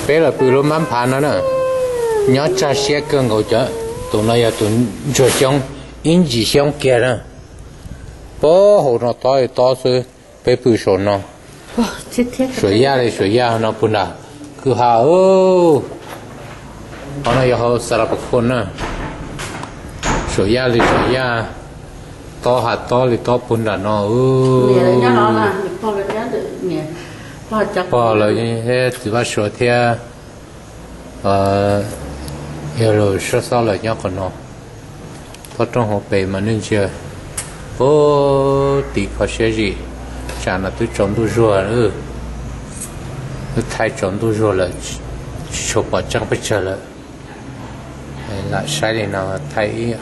Peb los pw lub mab phav no na, nyob tsag siab kawg nkaus cov. Tus no yog tus ntsuag xyoob, ib ntsis xyoob kiag na. Pab hauv no tob tob xwb, peb pw saum no. Suam yaj li suam yaj no puag nram kwj ha. Qhov no yog hauv Xas Las Pas Khos na. Suam yaj li suam yaj, tob ha tob li tob puag nram no. Pog lawv thiab txiv Vaj Suav thiab yawg laus Suab Xob lawv nyob qhov no. Toj roob hauv pes mas nej ntsia, puag tim kho siab zim. Tsam no twb tsaus ntuj zuag, twb thaij tsaus ntuj zuag lawm, tsis tshua pom tseeb pes tsawg lawm. Lam saib li no thaij ib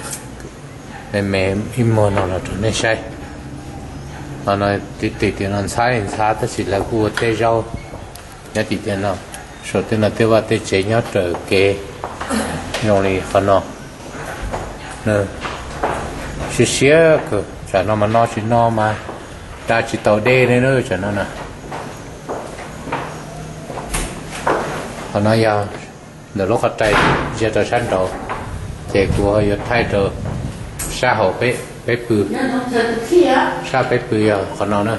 me me ib muag no los rau nej saib. Qhov no tim tim no ntxhab li ntxhab tab sis lawv kuj ua tej zaub nyob tim tiaj no. Saum tej no tej vaj tej tsev nyob raws kev zoo li qhov no. Siab siab kawg, tsam no mas no tsis no mas da tsis tau dej li na tsam no na. Qhov no yog ntawm lub qhov rais ntsia rau sab nraud, ces kuv yuav thaij rau sab hauv peb pw. Sab peb pw yog qhov no na.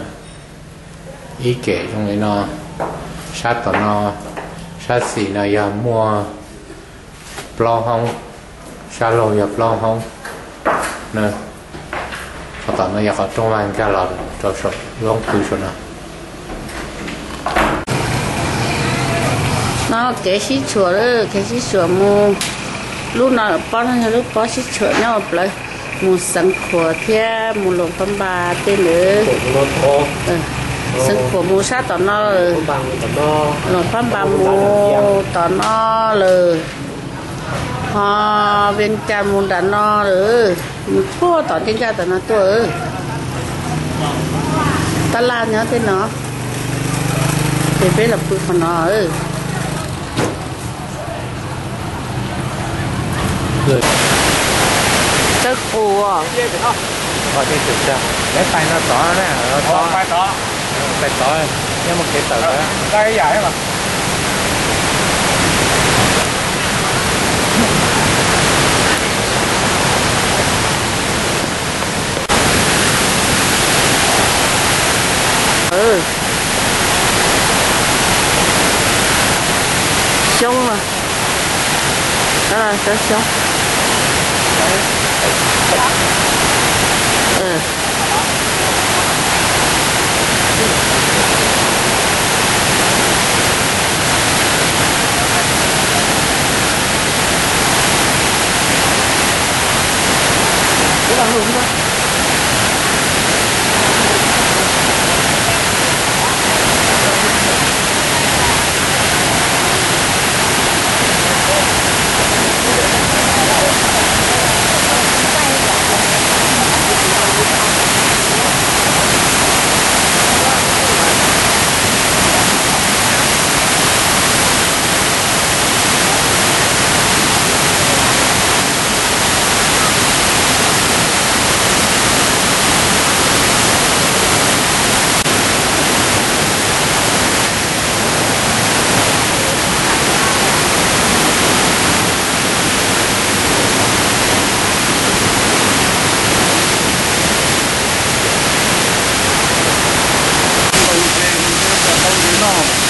Ib kem zoo li no, sab tom no, sab xis no yog muaj plaub hoob, sab laug yog plaub hoob. Qhov tom no yog qhov rooj vag nkag los rau saum lub hoob pw saum no. No kev sib tshuam, kev sib tshuam mus, lub no pob no yog lub pob sib tshuam nyob ua plawv mus Xeev Khuam thiab mus Luas Phab Npas tej ntawd. Xeev Khuam mus sab tom no, Luas Phab Npas mus tom no lawm, ho Vias Cas mus nram no lawm, mus puag tom tej ncaj tom no tuaj. Tab laj nyob tej no, ces peb los pw qhov no. Tawb qus. Pais no tod na, pais tod, pais tod, nyob mus kev tawm lawm. Xyoob no, xyoob.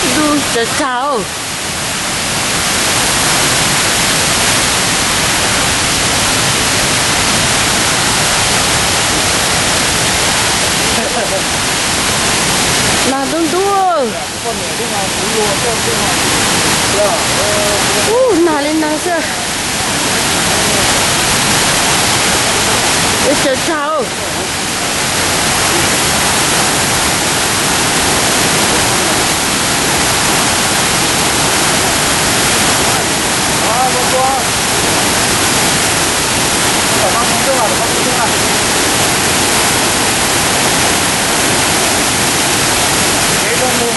Ntuj tsawg tsawg. Nag ntuj ntuj. Ub, nag li nag xwb. Ib tsawg tsag.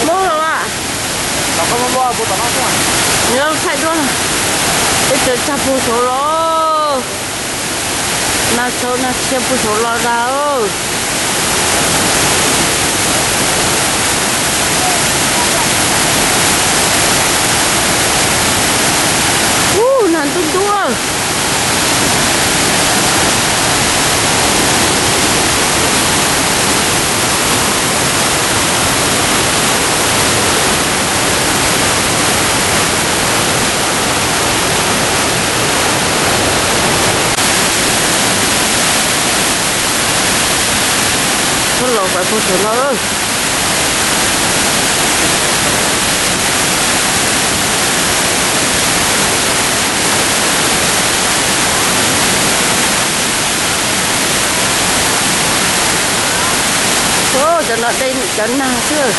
Mob los as. Nyob thaij duab, ib tsawg tsag puag saud los. Nag tshauv nag txhia puag saud los ntag. Ua, txhob los pais puag saum no. Cov no de cov nag xwb.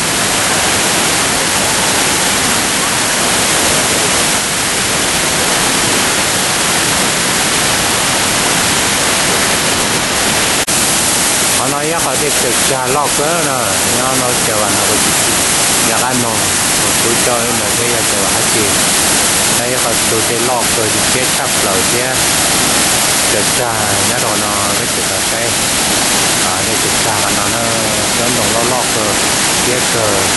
Qhov no yog qhov dej tsaws tsag loj kawg na, nyob no cas vas no kuv tsis yog qab noog, kuv coj mus thiab yog cas vas dab tsi. No yog qhov tus dej loj kawg, tus siab tshaj plaws thiab. Tsaws tsag nyob rau no peb tsis tau saib. Dej tsaws tsag qhov no na, cov ntoo loj loj kawg, siab kawg.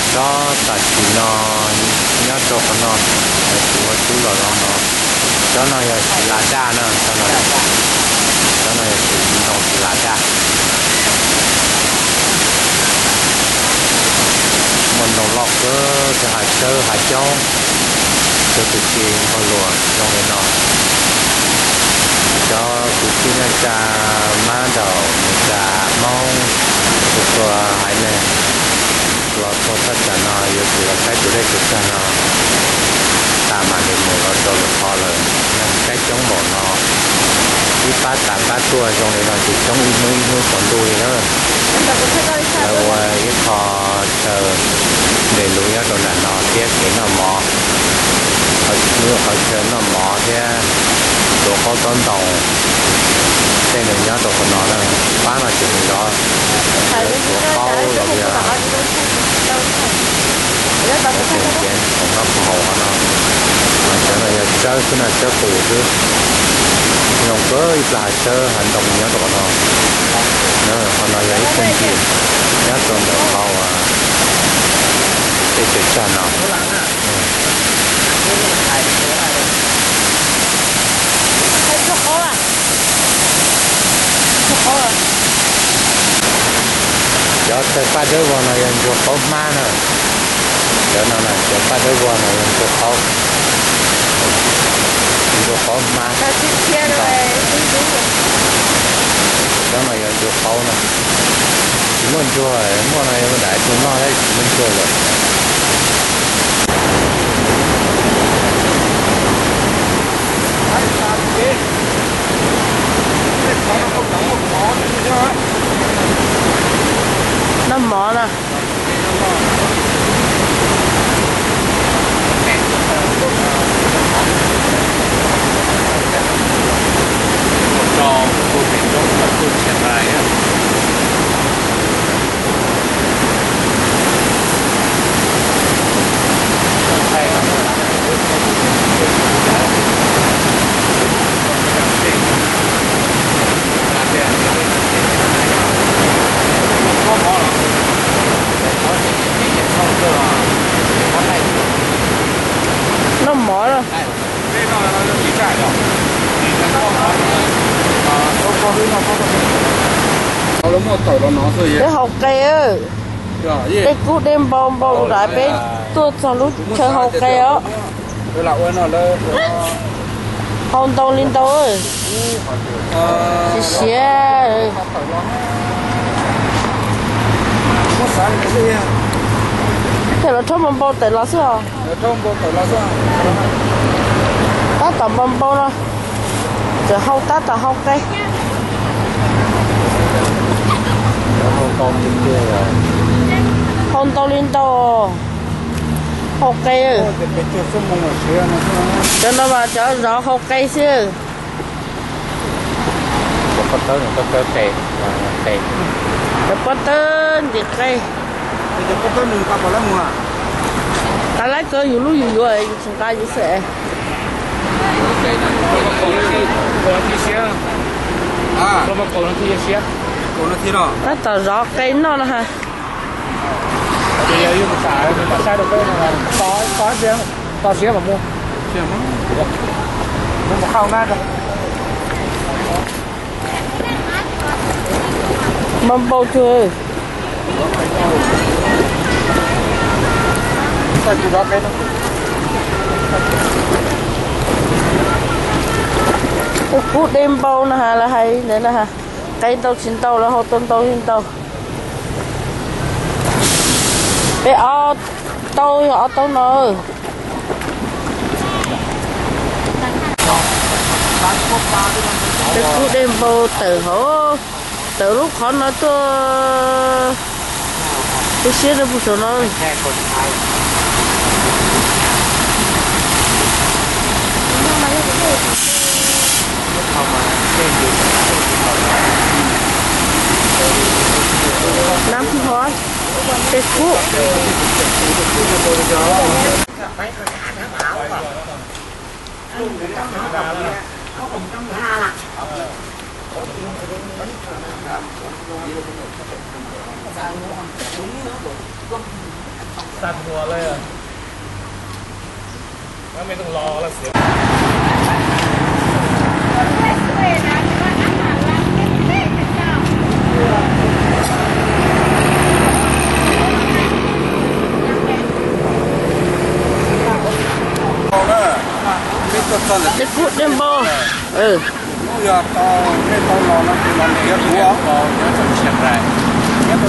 Tsob tam sim no nyob rau qhov no, lawv tus ua tub los no. Tsob no yog txiv las daj na, tsob no, tsob no yog txiv ntoo txiv las daj. Muaj ntoo loj kawg, cov hav tsawb hav coob, cov tus tsis nkaug luas zoo li no. Cov kwv tij neej tsa, mab nraug neej tsa, Hmoob, txhua txhua haiv neeg los txog thaj tsam no yuav tsum los saib tus dej tsaws tsag no tas mam li mus los rau lwm qhov lawm. Neeg saib coob npaum no, ib pab tas pab tuaj zoo li no ces coob ib hnub ib hnub tsaus ntuj li na. Lawv ua ib qho chaw nres lus nyob rau nram no thiab kev noj mov, qhov, qhov chaw noj mov thiab tuav qaub taub ntoo, tej nws nyob rau qhov no na. Pab no ces nws zov, tuav qaub los yog nyob rau qhov no. Cov no yog tsawb xwb na, tsawb qus xwb. Zoo kawg ib plag hav tsawb hav ntoo nyob rau qhov no. Qhov no yog ib tug ncim nyob rau ntawm qhov uas dej tsaws tsag no. Cov chaw paj dawb vog no yog ntsuag qaub hmab na. Cov no na, cov paj dawb vog no yog ntsuag qaub, ntsuag qaub hmab. Cov no yog ntsuag qaub na. Tsis muaj ntsuag, muaj no yog dam tus noj thiab, tsis muaj ntsuag lawm. Noj mov na. Noj mov na. Peb hau qe, dej kub dej npau npau nrad, peb tuaj txog lub chaw hau qe os. Hau ntau li ntau. Siav siav. Ces lawv rhaub npau npau tawm los xwb os. Tab tom npau npau no, txawm hau tab tom hau qe. Hau ntau li ntau, hau qe. Cov no mas cov zov hau qe xwb. Cov pob tawb ntim qe. Nqa lawv ko yus lub yus yuav, yus tsis nqa yus xwb. Tab tom zov qe noj no ha. Npau npau cuag. Tus kub dej npau no has lawv hais ntawd na has, qe ntau tsis ntau los hau tau ntau li ntau. Peb ob tau yog ob tau no. Peb kub dej npau tawm hauv, tawm lub qhov no tuaj, tu siab rau puag saum no. Nab hov, tej kub. Tej kub dej npau.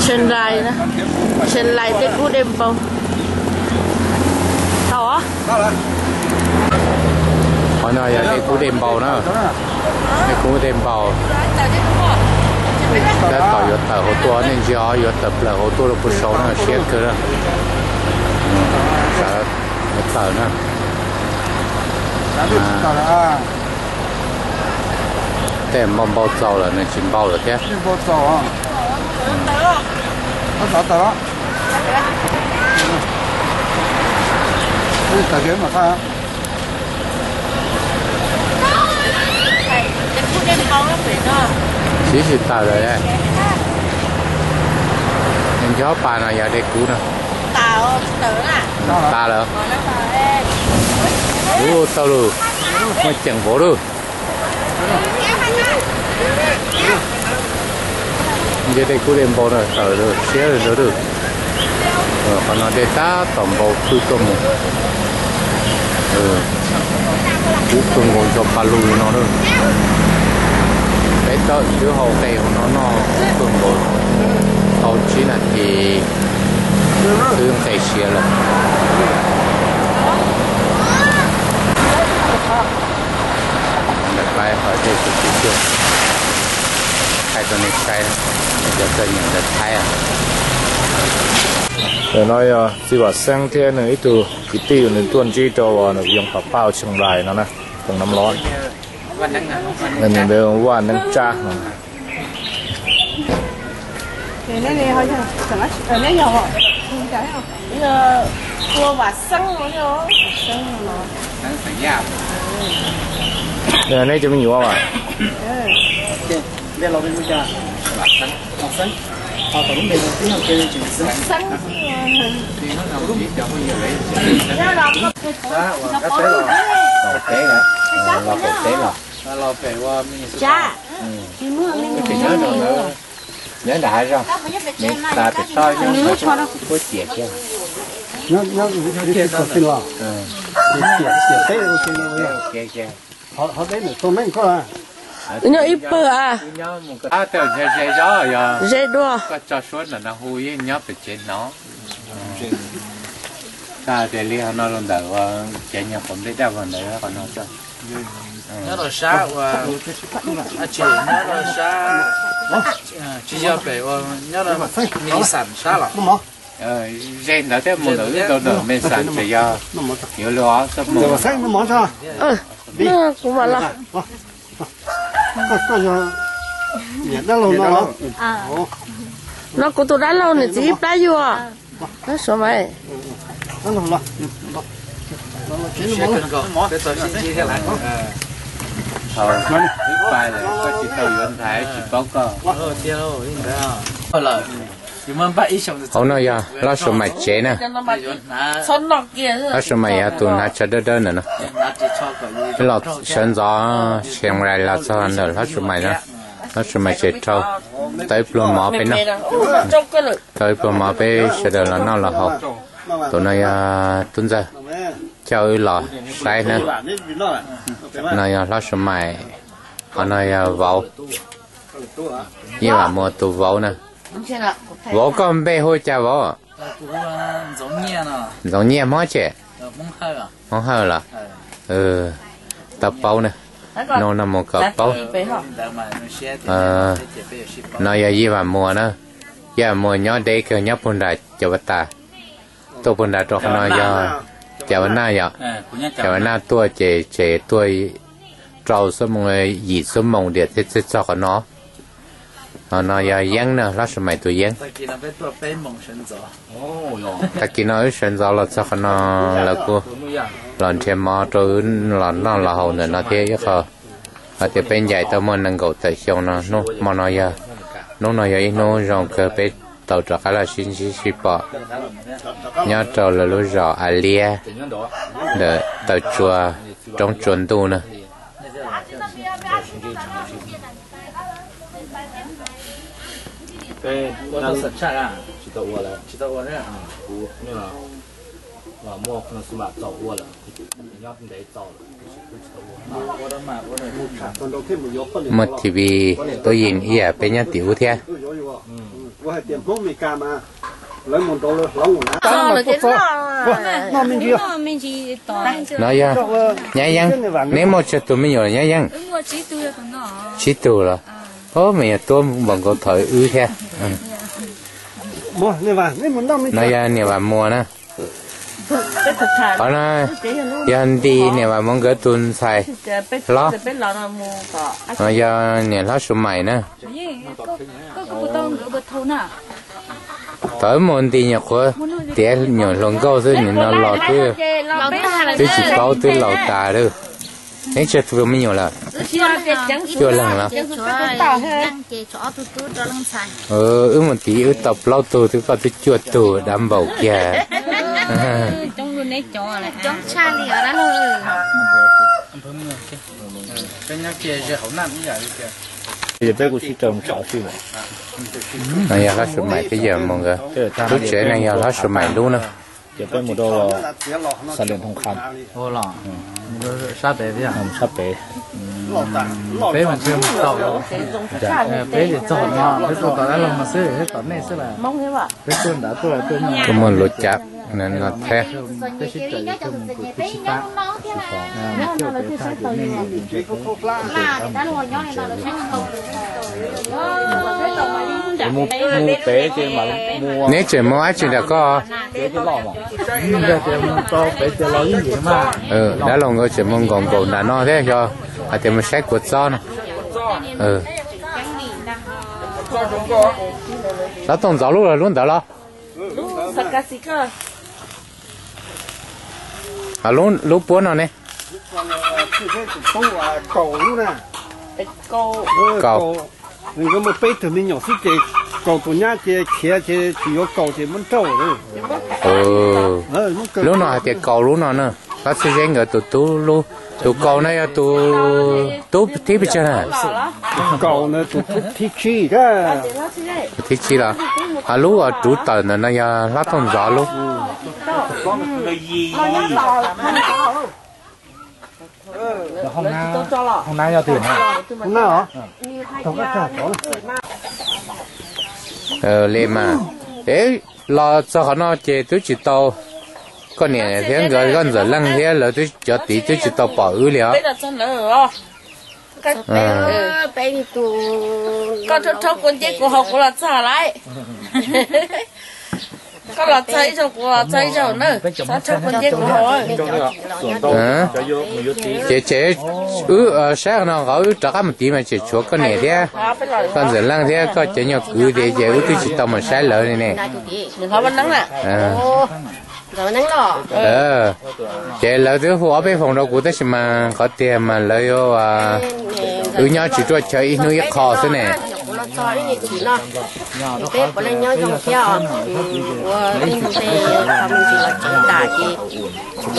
Tsev Lais na, Tsev Lais tej kub dej npau. Tau os. Qhov no yog tej kub dej npau na, tej kub dej npau. Tab tom yuav tawm hauv tuaj, nej ntsia yuav tawm plaws hauv tuaj rau puag saud na, siab kawg na. Sawv yuav tawm na. Tej npau npau txaus lawm nws tsis npau lawm thiab. Siv tsis tawm lawm. Nyob pas no yog dej kub no. Tas lawm. Ub, tau lus, muaj ceem vauv lawm. Nce dej kub dej npau no tawm siab li ntawd. Qhov no dej tab tom npau pw tuaj mus. Kub pw nkaus ntsho pa lug li no lawm. Peb txawm twb hau qe hauv no noj kub pw nkaus tau tsib nas this twb nqes siav lawm. Ntawm pab qhov tej tus txiv xwb, thaij rau nej saib, cov txawj nyeem ntawv Thaib. Ntawm no yog txiv Vam Xeeb thiab nws ib tug kwv tij uas nws tuaj ntsib rau uas nws yoov pam paj Tsheej Lais no na, Phoo Nam Los. Nws npe hu Vaj Neeb Tsab no. Neb cov me nyuam mas. Los pem los, los pem los. Nyob nram hav zoov, nws tas pem toj nyob, kuv puab ciam kiag. Nyob ib pawg a. Ze dua. Koj tso suab ntawm no hu yeej nyob pem tsev hnov. Tag tias li qhov no los ntawm uas cov nyuag qhov nplej daj vog ntawd qhov no tso. Nyob rau sab uas, nyob rau sab, tsis yog pem uas nyob rau Mexam sab los. Ze ntawd thiab mus ntawm wb rau ntawm Mexam ces yog yuav luag ob txoj mus. Kuv mam los. No kuv tus dab laug nws txiv ib plab yuag. Suav mas. Thaum wb pais lawm koj tsis tau yuav ntxhais tsis paub koj. Lawm. Hauv no yog Hlob Suav Maim tsev na. Hlob Suav Maim yog tus hnav tsho dawb dawb ntawm no. Los sawv ntxov, Xeev Rais los txog ntawm Hlob Suav Maim no. Hlob Suav Maim tsev rau, tau ib pluag mov peb noj. Tau ib pluag mov peb sawv daws los noj los haus. Tus no yog tub ntxawg coj wb los saib na. No yog Hlob Suav Maim, qhov no yog vauv, Yij Vam Muas tus vauv na. Vauv koj npe hu cas vauv? Ntxoov Nyiaj, Hmoob tsev? Hmoob Hawj los? Tau paub na, nug no mus kom paub. No yog Yij Vam Muas na. Yij Vam Muas nyob deb kawg, nyob puag nram Cov Vaj Tas. Tuaj puag nrad rau qhov no yog Cov Vaj Naj yom. Cov Vaj Naj tuaj ces tsev tuaj rau xuab moos, yim xuab moos diam thiaj txog qhov no. Qhov no yog yeeb na, Hlob Suav Maim tus yeeb. Tag kis no wb sawv ntxov los txog qhov no, lawv kuj los nrhiav mov rau wb los noj los haus ntawm no thiab ib qho. Hais tias peb ncaim tau muaj nees nkaum tawm xyoo no, hnub hmo no yog, hnub no yog ib hnub zoo kawg peb tau rov qab los sib ntsib sib pom nyob rau lawv lub zos A Liab ntawm taw tsua, roob tsua ntuj na. Muaj T V, tub yees ib yam peb nyob tim ub thiab. No yog Nyab Yeeb, neb muaj tsawg tus me nyuam Nyab Yeeb? Tsib tug los? Ub, me nyuam tuab npaum nkaus thaum wb thiab. No yog niam Vam Muas na. Qhov no yog Nti, niam Vam Muas nkawd tus ntxhais hlob. No yog niam Hlob Suav Maim na. Thaum wb mus Nti nyuam qhuav tiav nyuam hluas nkauj xwb, nim no los twb, twb tsis paub twb laus tas lawm. Neb tsawg tus me nyuam lawm? Cuaj leeg los? Wb mus tid wb tau plaub tug twb, koj twb cuaj tug, dab npaum kiag. No yog Hlob Suav Maim thiab Yij Vam Muas nkawd. Lub tsev no yog Hlob Suav Maim lub na. Peb mas tsis tau, peb tsis txog no, peb tuaj tom dab laug no xwb, tom nej xwb las. Peb tuaj nrad tuaj tuaj muaj lub cav no thiab. Neb tseem mus dab tsi nram koj? Dab laug nkawd tseem mus nkaum nkaum nram no thiab, yog hais tias mus saib kua txob no. Hlob Tooj Ntxov lub los lub ntawd los? Lub puab no ne? Kaus. Nkawd muaj peb tug me nyuam xwb ces kaus tus nyab ces khiav ces tsis yuav kaus ces muab nrauj. Lub no hais tias kaus lub no na. Hlob Txhiaj Zeb nkawd tus tub lub, tus kaus no yog tus tub thib pes tsawg na? Kaus no tus thib tsib. Tus thib tsib los? Ho lub uas ruv tawm ntawm no yog Hlob Tooj Ntxov lub. Li mas, es los txog qhov no ces twb tsis tau, koj niam thiab nkawd Koj Ntxawm Leej thiab lawv twb cov tid twb tsis tau pom wb li os. Koj rhaub rhaub kua nceb kua haus kuv los txog lawm. Koj los txog ib zaug kuv los txog ib zaug na. Txhob rhaub kua nceb kua haus. Ces ces wb saib no qhov wb rov qab mus tid mas tseem tshuav koj niam thiab Koj Ntxawm Leej thiab koj cov nyuag kwv tias ces wb twb tsis tau mus saib lawv li ne. Ces lawv twb hu ob peb foos rau kuv tab sis mas qhov tiag mas lawv yuav, wb nyob tsis ruaj chaw ib hnub ib qho xwb ne. Txog ib me ntsis no, peb puav leej nyob zoo thiab os. Ua tej ntsis qhov me ntsis los tsev tas ces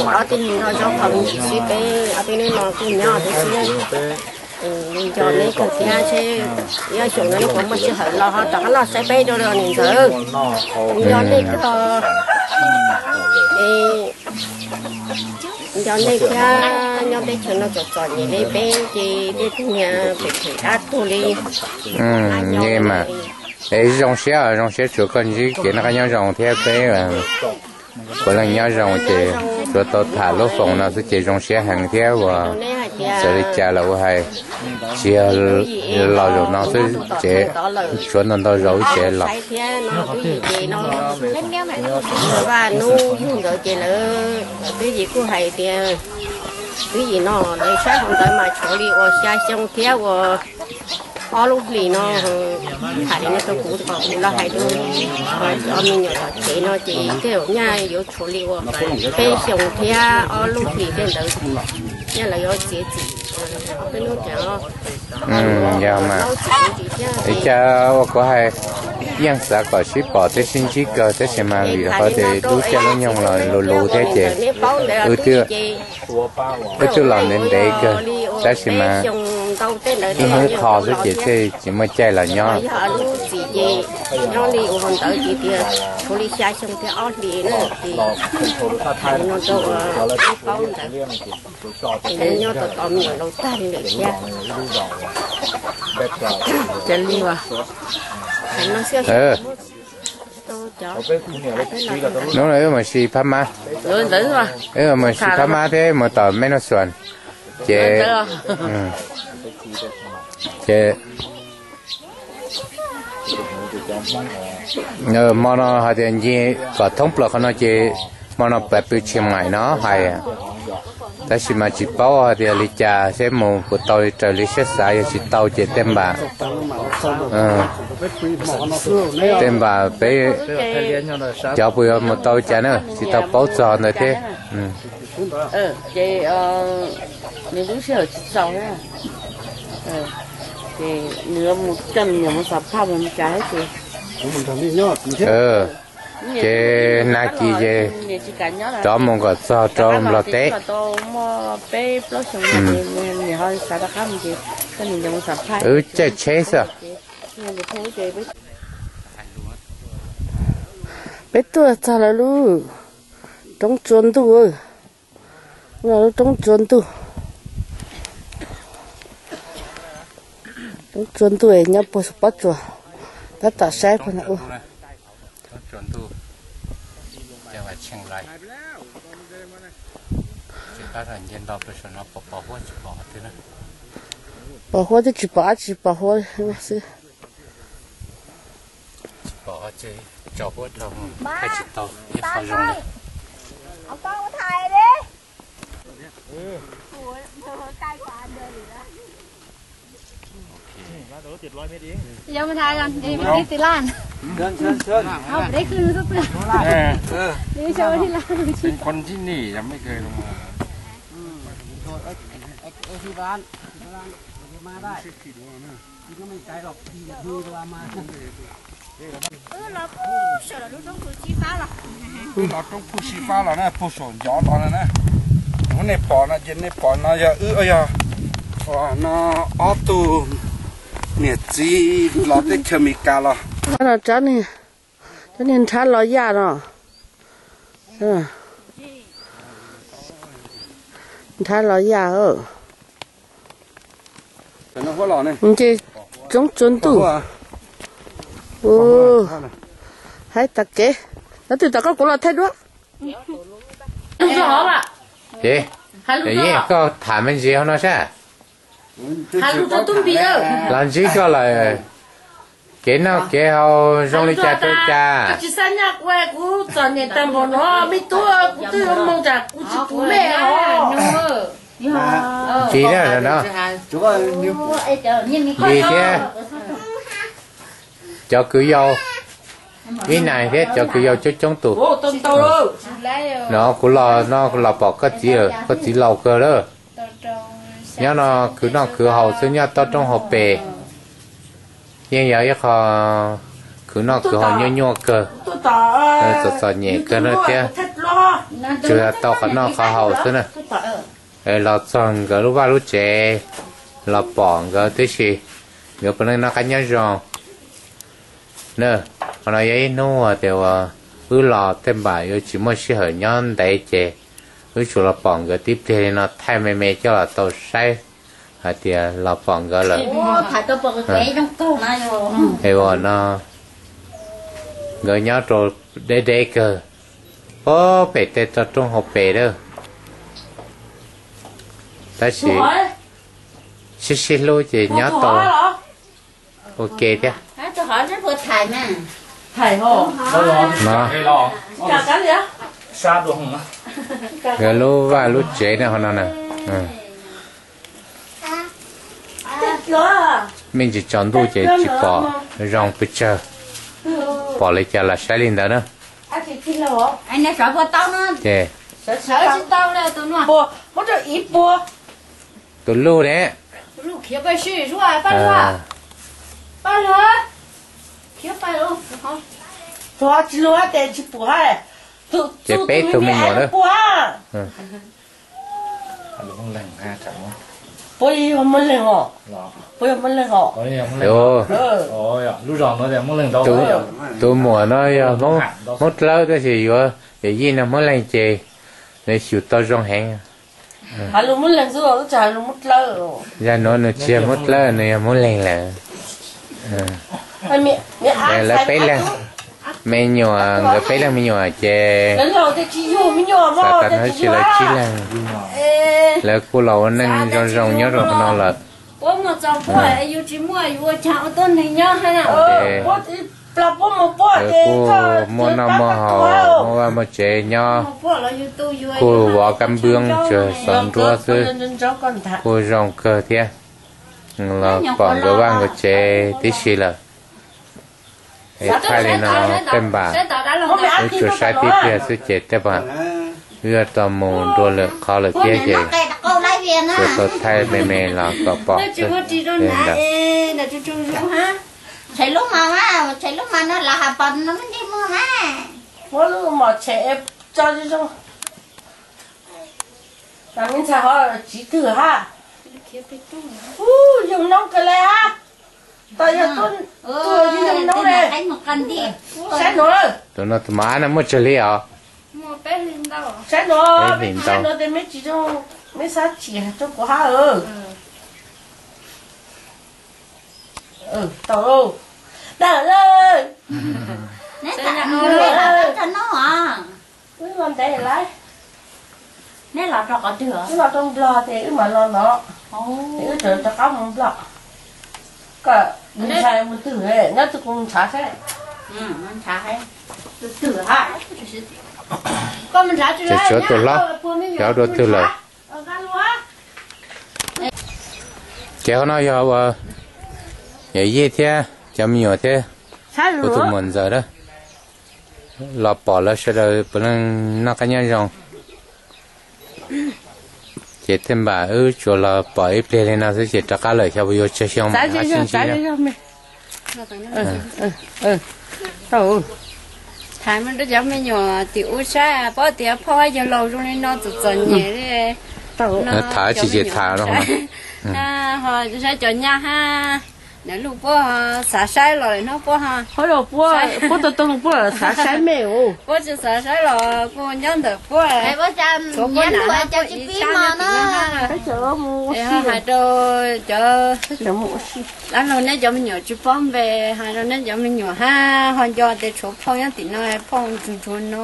ob tug neeg nrog zaub qhov me ntsis xwb, peb ob tug neeg no kuj nyob tib xwb. Nco nej kawg thiab, seb ib xyoos no nej puas muaj sij hawm los ho rov qab los saib peb rau niam ntxawm. Nco nej kawg. Nco nej thiab, nyob teb chaws no txom txom nyem li peb ces tej tug niag phem phem dab tuag li. Nce mas, es zoo siab, zoo siab tsuav koj ntsib kev noj qab nyob zoo thiab peb puav leej nyob zoo ces tsuav tau tham lub foos no xwb ces zoo siab heev thiab uas txawm li cas los ua hais tsis yog los zaum no xwb, tsev tshuav ntau ntau zaus ib tsev los. Vaj nub yug ntawd ces lawv twb yim kuj hais tias twb yim no lawv saib hauv ntawd mas tshuav li uas xya xyoo thiab uas ob lub hlis no. Tham li no rau kuv kom kuv los hais rau cov me nyuam tom tsev no ces tej zaum nyaj yuav tshuav li uas peb xyoos thiab ob lub hlis tej ntawd, nyaj lawv yuav txiav txim peb lub. Yog mas, li cas uas kuv hais yeej xav kom sib pom thiab sib ntsib kawg tab sis mas vim rau qhov tias lub caij lub nyoog los luv luv thiab ces wb twb los ntev ntev kawg, tab sis mas ib hnub qho xwb ces thiaj tsis muaj caij los nyob. Hnub no wb mus si phab mab, wb mus si phab mab thiab mus tom Meb Noj Xuas ces, ces hmo no hais tias ncig kom thoob plaws qhov no ces hmo no pais pw Tsheej Maim no hais, tab sis mas tsis paub hais tias li cas seb mus puas tau raws li siab xav, yog tsis tau ces tej npam, tej npam peb cov puas yuav mus tau li cas na, tsis tau paub txog ntawd thiab. Ces nws lub sij hawm tsis txaus thiab, ces nws mus coj me nyuam mus xam phaj mus li cas thiab ces, ces nag kis ces rov mus kom txog rau Nplog teb. Wb caij tsheb xwb. Peb tuaj txog lawv lub roob tsua ntuj, lub roob tsua ntuj, roob tsua ntuj nyob puag saum pob tsuas, tab tom saib puag ntawm ub. Pom huab twb tsis pom dab tsi, pom huab xwb. Wb los puag saum lub roob phu sib fab los. Wb los roob phu sib fab los na, puag saum ncov los na. Ub, nej pom no ces nej pom no yog wb, yog no ob tug niam txiv los teb chaws Amelikas los. Cov niag nrhab los yaj no, nrhab los yaj. Nce roob tsua ntuj. Haib tas kev, no twb tom koj kuv los thaij duab. Ces yeej koj tham me ntsis hauv no sab. Los ntsib koj lawm, kev noj kev haus zoo li cas rau cas? Tsis na, no, Lis thiab cov kwv yau, ib nais thiab cov kwv yau coob coob tus. No kuv los no kuv los pom koj txiv, koj txiv laus kawg lawm. Nyob no khwv noj khwv haus xwb, nyob toj roob hauv pes. Yeej yog ib qho khwv noj khwv haus nyuaj nyuaj kawg, txom txom nyem kawg na thiab, tsuas yog tau qhov noj qhov haus xwb na. Los txog nkawd lub vaj lub tsev los pom nkawd tib si, nkawd puav leej noj qab nyob zoo na. Qhov no yog ib hnub uas tias uas wb los tej npam yuav tsis muaj sij hawm nyob ntev ces wb tsuas los pom nkawd tib pliag li no, thaij me me coj los tau saib hais tias los pom nkawd lawm. Es uas no nkawd nyob rau deb deb kawg, pem tej toj roob hauv pes lawm, tab sis sib sib hlub ces nyob tau ua ke thiab. Nkawd lub vaj lub tsev na ho no na. Me ntsis tsaus ntuj ces tsis pom zoo pes tsawg, pom li cas los saib li ntawd na. Ces tus luj ne, ces peb tug me nyuam na. Tus muam no yog Hmoob Dlawb tab sis yuav yawm yij no Hmoob Leeg ces nws xyum tau zoo heev. Zag nuav nws tsis yog Hmoob Dlawb, nws yog Hmoob Leeg lawm. Lawv peb leeg me nyuam, nkawd peb leeg me nyuam ces tas tas no tsis lawv tsib leeg, lawv kuj los ua neej zoo zoo nyob rau qhov no lawm. Lawv kuj muaj noj muaj haus, muaj vaj muaj tsev nyob, kuj vov kab npwb tsawg xov nruab xwb, kuj zoo kawg thiab. Los pom nkawd vaj nkawd tsev tib si lawm. Es thaij li no tej npam wb tsuas saib tib pliag xwb ces tej npam wb yuav tau mus dua lwm qhov lawm thiab ces tsuas tau thaij me me los kom pom xwb. Ntawd tshem lub mos, tshem lub mos no los has pom no me ntsis muag mas. Muab lub mos tshem tso zoo. Tam me ntxhais ho tsis twg ha. Ub, yug noob kawg le ha. Tau yog tuaj yug noob le. Saib nuav. Tus no tus mos ab no muaj tsawg hli os? Saib nuav, saib nuav tes me tsis zoo, me xav tsim rau kuv hab. Tau, tau. Wb los ntev lawm. Wb los rau Nplog tes wb mam los no. Tes wb rov qab mus Nplog. Koj mus ntshai mus twg, nyob twg kuv mus ntshav saib. Ces tsuav tus hlob, yog dua twg lawm. Ces qhov no yog ua yawm yij thiab cov me nyuam thiab kuv tus muam ntxawm lawm. Los pom lawv sawv daws puav leej noj qab nyob zoo. Ces tej npam wb tsuas los pom ib pliag li no xwb ces rov qab lawm, xyov puas yuav tsawg xyoo mam rov qab sib ntsib na. Tham rau cov me nyuam tim ub saib, paub tias phauj yawg laus zoo li no txom txom nyem li. Tham tsis ces tham no. Ho saib cov nyab hab, nws lub puab xav saib los lawm no puab ho. Puab tau tau puab xav saib me. Puab tsis xav saib los kuj nyob ntawm puab. Tshuav puab nam hab puab ib sab nyob tim no hab. Hais rau cov dab laug neb cov me nyuam tsis paub npe, hais rau neb cov me nyuam hab ho nco tias tshuav phauj nyob tim no, phauj ntsuag ntsuag no.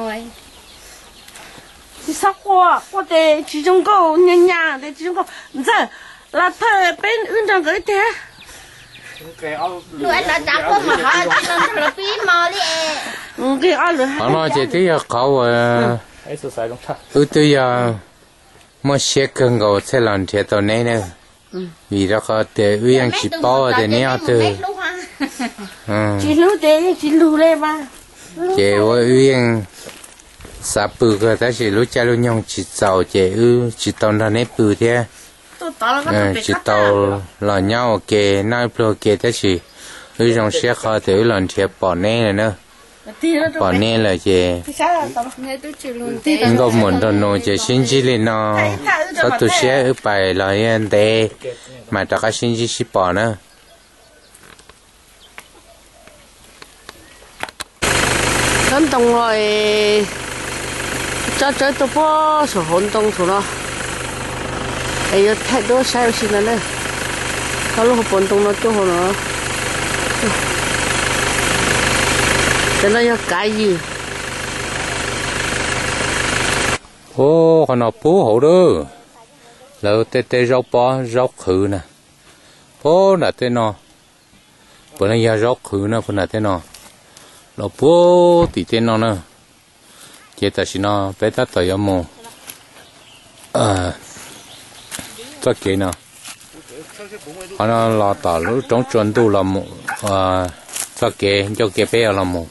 Tsis txhob quaj, quaj tes tsis zoo nkauj, nyag nyag tes tsis zoo nkauj. Ntxawg, los thawj peb wb nrog nkawd ib teg. Qhov no ces twb yog qhov uas wb twb yog muaj siab kawg nkaus thiaj los nrhiav tau neb na. Vim rau qhov tias wb yeej tsis paub tias neb ob tug. Ces ua wb yeej xav pw kawg tab sis lub caij lub nyoog tsis txaus ces wb tsis tau nrog neb pw thiab. Tsis tau los nyob ua ke noj ib pluag ua ke tab sis Wb zoo siab qhov tias wb los nrhiav pom neb lawm na. Pom neb lawm ces nkauj muam nraug nus ces sib ntsib li no, txhob tu siab, wb pais los yeej ntev mas rov qab sib ntsib sib pom na. Tsob ntoo los, tsob tsawb tuaj puag saum hauv ntoo saum no, es yuav thaij duab saib ua si no na. Tau lub hauv paus ntoo no tuaj hauv no. Cov no yog kav yim. Ub, qhov no puag hauv lawm, lawv tej teb zaub pob zaub qhwv na. Puag nram tej no, puav leej yog zaub qhwv na, puag nram tej no los puag tim tej no na. Ces tam sim no peb tab tom yuav mus txoj kev no, qhov no los tom lub roob tsua ntuj los mus, txoj kev ncauj kev peb yuav los mus,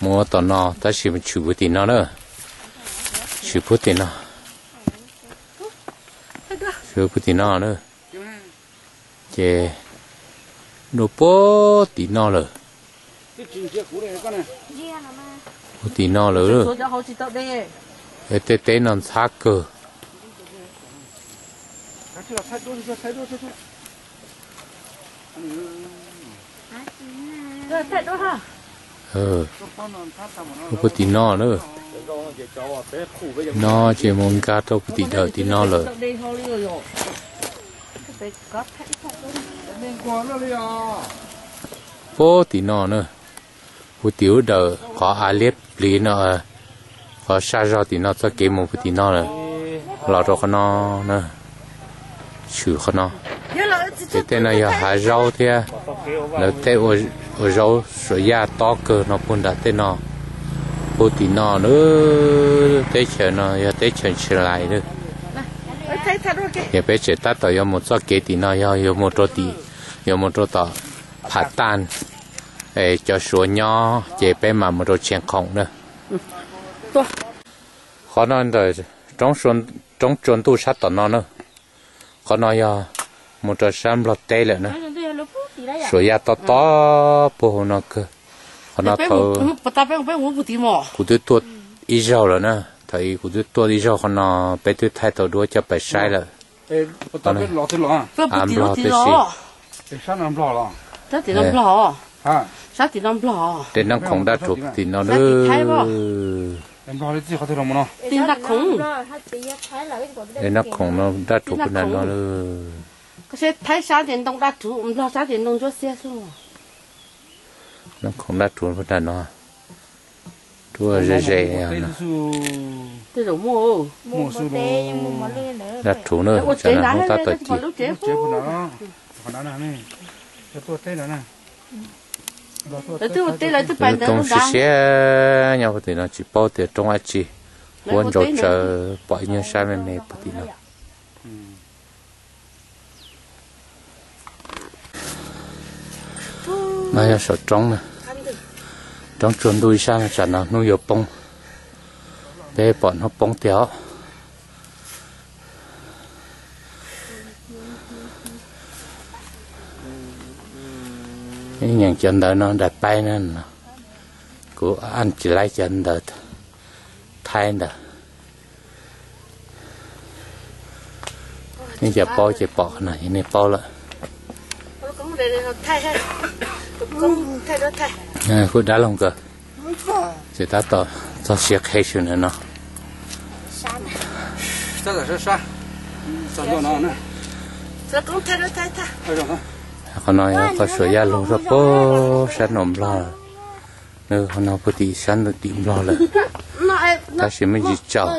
mus ua tom no tab sis tshwm puag tim no na, tshwm puag tim no, tshwm puag tim no na. Ces dua puag tim no lawm, puag tim no lawm, tej teb no ntxhab kawg. Puag tim no na, no ces mus nkag rau puag tim dawm tim no lawm. Puag tim no na, puag tim ub dawm qhov av liab pliv no, qhov sab zog tim no txoj kev mus puag tim no lawm, los rau qhov no na, tshwm qhov no. Ces tej no yog hav zaub thiab, lawv tej ua zaub suav yaj tob kawg no puag nram tej no, puag tim no na. Teb chaws no yog teb chaws Ntshis Lais na. Yog peb tseem tab tom yuav mus txoj kev tim no yog yuav mus rau tim, yuav mus rau tom Phav Taj, cov Suav nyob ces peb mam mus rau Tshee Khoom na. Qhov no ntawm roob tsua ntuj sab tom no na. Qhov no yog mus rau sab Nplog teb lawm na. Suav yaj tob tob puag hauv no kawg. Qhov no thaum kuv twb tuaj ib zaug lawm na, thaum ub kuv twb tuaj ib zaug qhov no, peb twb thaij tau duab coj pais saib lawm. Av Nplog tib si. Tej Naj Khoom dab rhuv puag tim no na. Tej Naj Khoom no dab rhuv puag nram no. Thaib sab ces ntoo dab rhuv, Nplog sab ces ntoo ntsuab xiab xwb. Naj Khoom dab rhuv puag nram no. Ruaj ze ze. Tej zaum muaj, dab rhuv na, tsam no hnub tab tom ci. Lawv twb ua teb lawv twb pais ntawd. Lub siab siab nyob puag tim no tsis paub tias roob dab tsi, huab ntsau tsawv pom ib nyuag sab me me puag tim no. No yog saum roob na, roob tsua ntuj ib sab no, tsam no hnub yuav poob, peb pom hnub poob tiag os. Nyeem cov ntawv no nram paib na, kuv an tsis laib cov ntawv Thaib ntawd. Nej cov paub ces pom qhov no, yog nej paub lawm. Kuj dab laug kawg, ces tab tom txog siav qhe sawv ntawm no. Qhov no yog qhov suav yaj lug rau puag sab nram Nplog, nws qhov no puag tim sab nram tim Nplog lawm, tab sis me ntsis tsaus.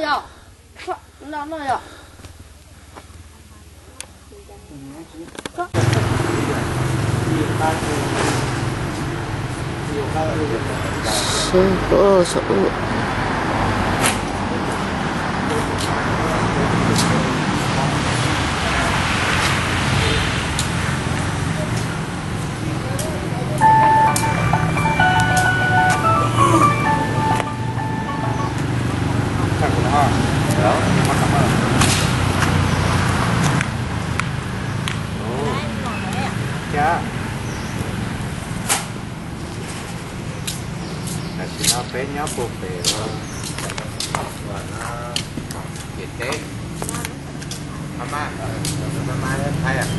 Nyob puag pem ua, ua no, ciam teb Phab Mab, Phab Mab Thaib.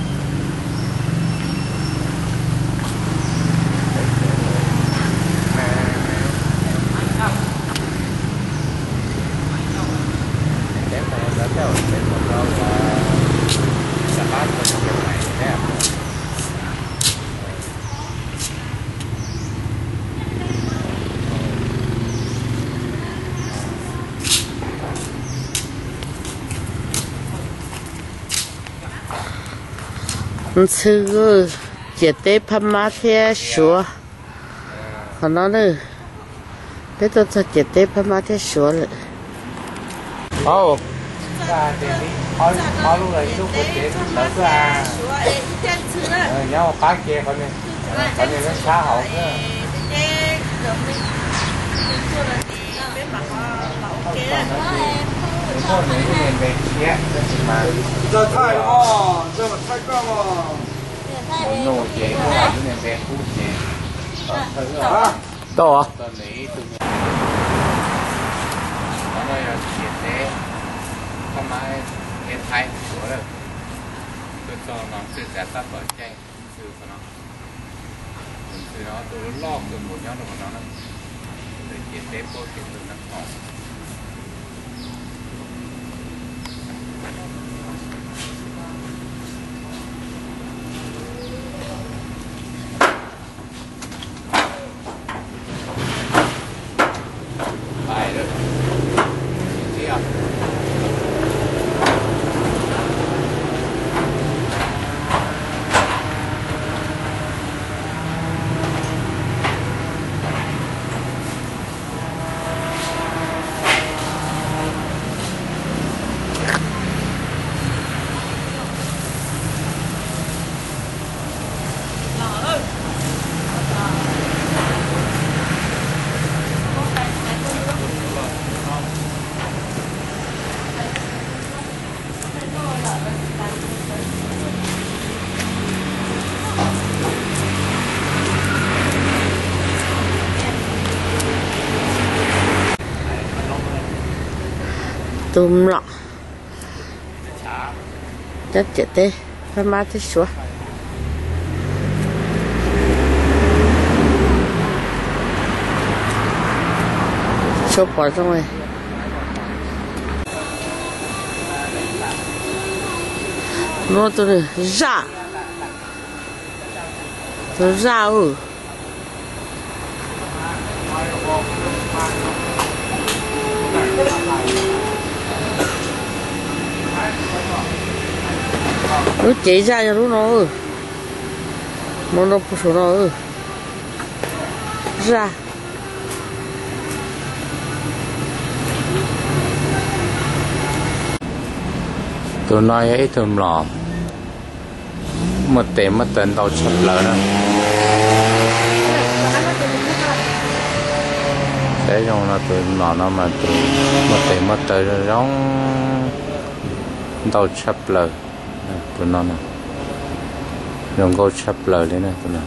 Ntxhw, ciam teb Phab Mab thiab Suav. Qhov no na, peb tuaj txog ciam teb Phab Mab thiab Suav lawm. Nyob qab ke qhov, qhov sab hauv xwb. Muaj nws ib niag npe tshiab tab sis mas, muaj nws ces muaj ib niag npe qub ces tau. Qhov no yog ciam teb Phab Mab thiab Thaib Suav lawm. Tuaj txog no txij xav tab tom caij ntxhw qhov no. Tus ntxhw no tus loj kawg nkaus nyob rau qhov no na. Ntawm ciam teb puag kev ntug no. Tus mlom nyob ciam teb Phab Mab thiab Suav. Suav pom zoo. Muaj tus zaj, tus zaj. Lub cev zaj yog lub no. Mus rau puag saum no. Zaj. Tus no yog ib tug mlom muaj tes muaj taw ntau tshaj plaws na. Saib zoo no tus mlom no mas tus muaj tes muaj taw zoo zoo ntau tshaj plaws. Tus no zoo nkauj tshaj plaws li na tus no.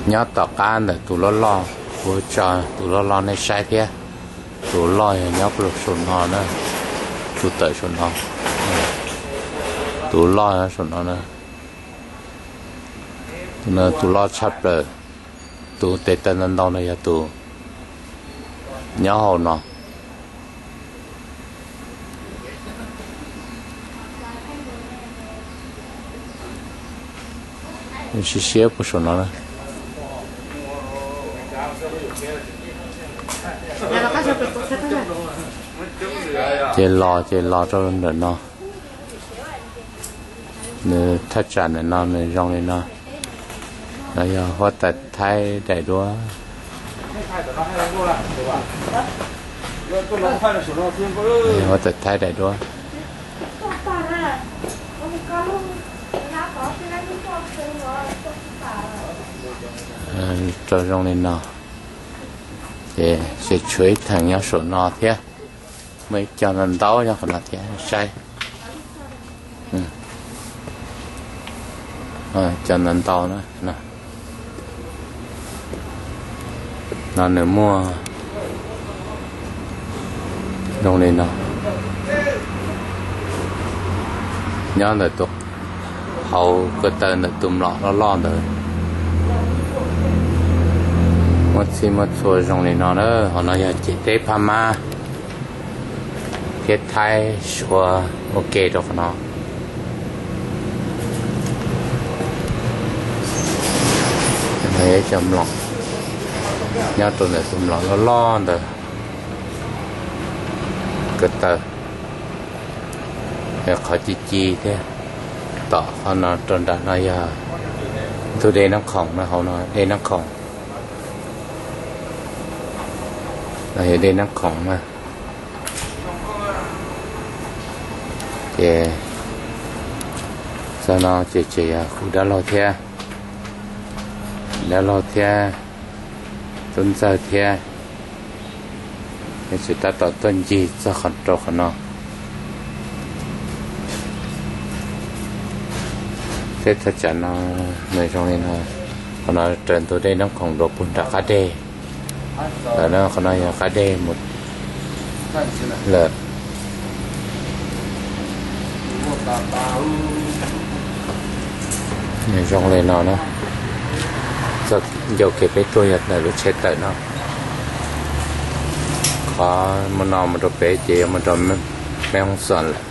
Nyob tom qab ntawm tus loj loj, kuv tso tus loj loj nej saib thiab. Tus loj yog nyob puag saum no na, tus tawm saum no, tus loj saum no na. Tus loj tshaj plaws, tus tes taw ntau ntau no yog tus nyob hauv no. Siab siab puag saum no na. Ces los ces los rau ntawm no. Nws thaj tsam ntawm no nws zoo li no. No yog huab tais Thaib daim duab. Huab tais Thaib daim duab. Rau zoo li no. Ces tshuav ib theem nyob saum no thiab. Muaj ib co no ntau nyob qhov no thiab saib. Co no ntau na. No nws muaj zoo li no, nyob ntawm tus hauv ko taw ntawm tus mlom loj loj ntawd. Muaj txhij muaj txhua zoo li no na. Hauv no yog ciam teb Phab Mab thiab Thaib Suav ua ke rau qhov no. Cov mlom nyob rau ntawm tus mlom loj loj ntawd, ko taw, qhov ci ci thiab. Tom qhov no rau nram no yog ntug dej Nab Khoom na, hauv no dej Nab Khoom. No yog dej Nab Khoom na. Ces txog no ces tseem yog kuv dab laug thiab, dab laug thiab tub ntxawg thiab, tseem tab tom tuaj ncig txog qhov rau qhov no. Tej thaj tsam no nws zoo li no, qhov no raws ntug dej Nab Khoom dua puag nram qab deg lawm na, qhov no yog qab deg mus lawm. Nws zoo li no na, txoj ncauj kev peb tuaj yog ntawm lub tsheb tawm no, qhov mus no mus rau pem ces yuav mus rau Meb Hoob Xoom lawm.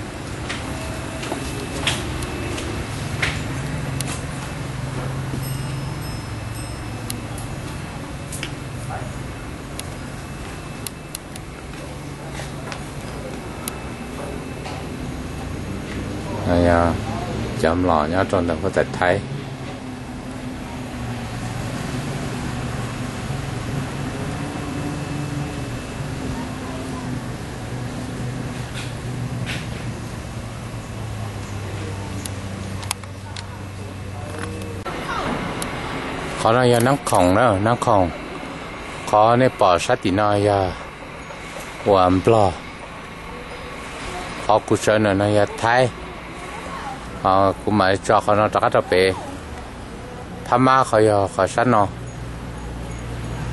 Cov mlom nyob rau ntawm huab tais Thaib. Qhov no yog Nab Khoom na, Nab Khoom. Qhov nej pom sab tim no yog uas Nplog. Qhov kuv sawv ntawm no yog Thaib. Kuv mam tso qhov no rov qab rau pem. Phab Mab qhov yog qhov sab no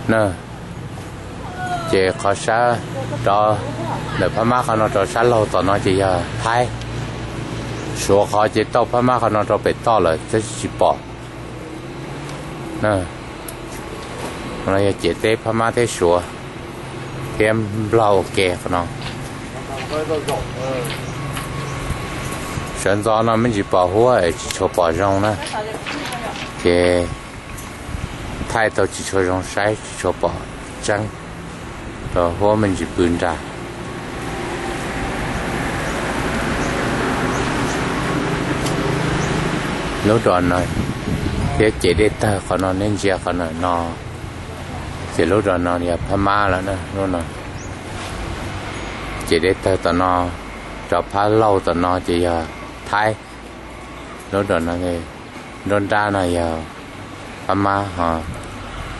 na. Ces qhov sab rov ntawm Phab Mab qhov no rau sab laug tom no ces yog Thaib. Suav qhov ces tau Phab Mab qhov no rau pem toj lawm tab sis tsis pom. Qhov no yog ciam teb Phab Mab thiab Suav thiab Nplog ua ke qhov no. Sawv ntxov no me ntsis pom huab es tsis tshua pom zoo na, ces thaij tau tsis tshua zoo saib, tsis tshua pom tseeb, rau huab me ntsis pw nrag. Lub dos no thiab ces dej tawg qhov no, nej ntsia qhov ntawm no, ces lub dos no yog Phab Mab lawm na. Lub no ces dej tawg tom no, rov Phab Lauj tom no ces yog Thaib. Lub dos no, nruab nrab no yog Phab Mab, ho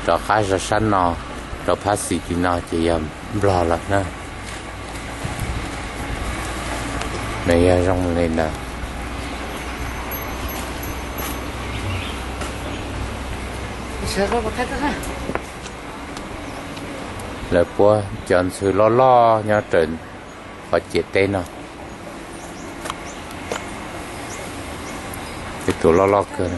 rov qab zog sab no, rau Phab Xis tim no ces yog Nplog lawm na. Nws yog zoo li ntawd. Lawv puab cov ntxhw loj loj nyob raws qhov ciam teb no. Ib tug loj loj kawg.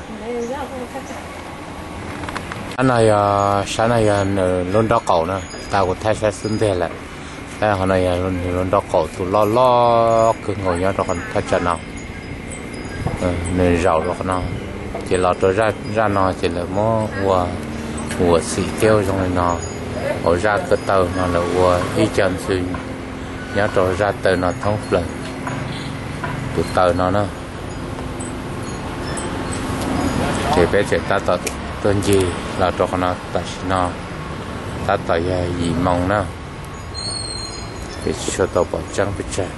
Sab no yog, sab no yog nws lub nraub qaum na, tag kuv thaij saib xub ntiag lawm. Tab qhov no yog nws lub nraub qaum tus loj loj kawg nkaus nyob rau qhov thaj tsam no. Nws zaum rau qhov no, ces los rau zaj no ces lawv muab ua, ua xim thiab zoo li no. Hauv zaj ko taw no lawv ua ib co ntxhw nyob rau zaj taw no thoob plaws. Tus taw no na, ces peb tseem tab tom tuaj ncig los rau qhov no tam sim no tab tom yog yim moo na, ces tsis tshua tau pom tseeb pes tsawg.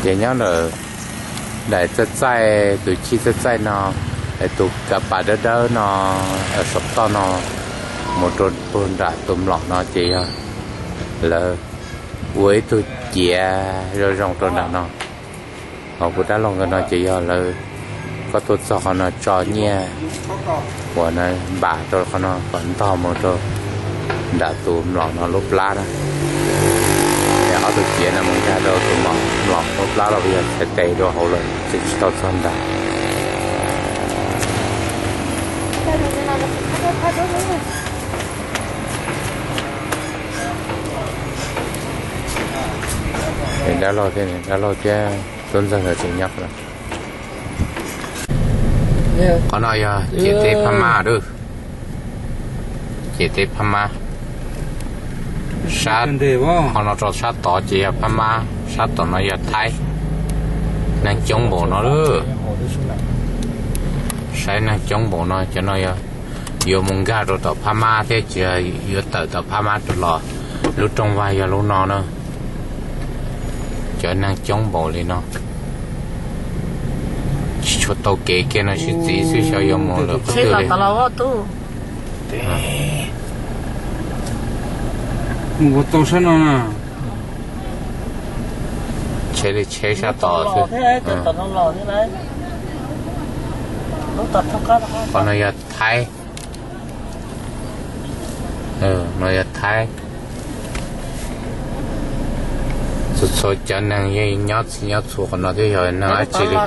Ces nyob ntawm daim txaij txaij, tus chij txaij txaij no, tus kav pas dawb dawb no, saum toj no, mus rau puag nram tus mlom no ces yog lawv ua ib tug ciav zoo zoo rau nram no. Ho kuv dab laug nkawd no ces yog lawv Koj tuaj txog qhov no tso nyiaj uas npam rau qhov no kom ntog mus rau nram tus mlom no lub plab na. Es ob tug ciav no mus nkag rau tus mlom lub plab los yog txhais tes rau hauv lawm ces tsis tau txog nrad. Dab laug thiab, dab laug thiab tub ntxawg nkawd tseem nyob qhov no. Qhov no yog ciam teb Phab Mab lawm. Ciam teb Phab Mab. Sab, qhov no rau sab tod ces yog Phab Mab, sab tom no yog Thaib. Neeg coob npaum no lawm. Saib neeg coob npaum no, cov no yog yuav mus nkag rau tom Phab Mab thiab tsis yog yuav tawm tom Phab Mab rau los. Lub rooj vag yog lub no na. Cov neeg coob npaum li no, tsis tshua tau kev kiag no sib txiv xwb xyov yuav mus lawm qhov twg li. Mus ua tau sab no na. Tsheb li tsheb sab tod xwb. Qhov no yog Thaib. No yog Thaib. Txhua txhua cov neeg yeej nyob txhij nyob txhua qhov no thiab yog neeg dab tsi li.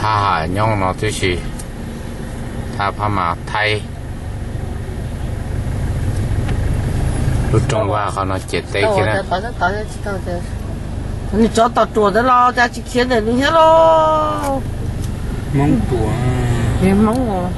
Thaj ham nyob no tib si. Thaj Phab Mab Thaib. Lub rooj vag qhov no ciam teb kiag na. Nws tsov tom ruam ntawd los cas tsis khiav ntawm nws thiab lauj? Hmoob ruam. Hmoob.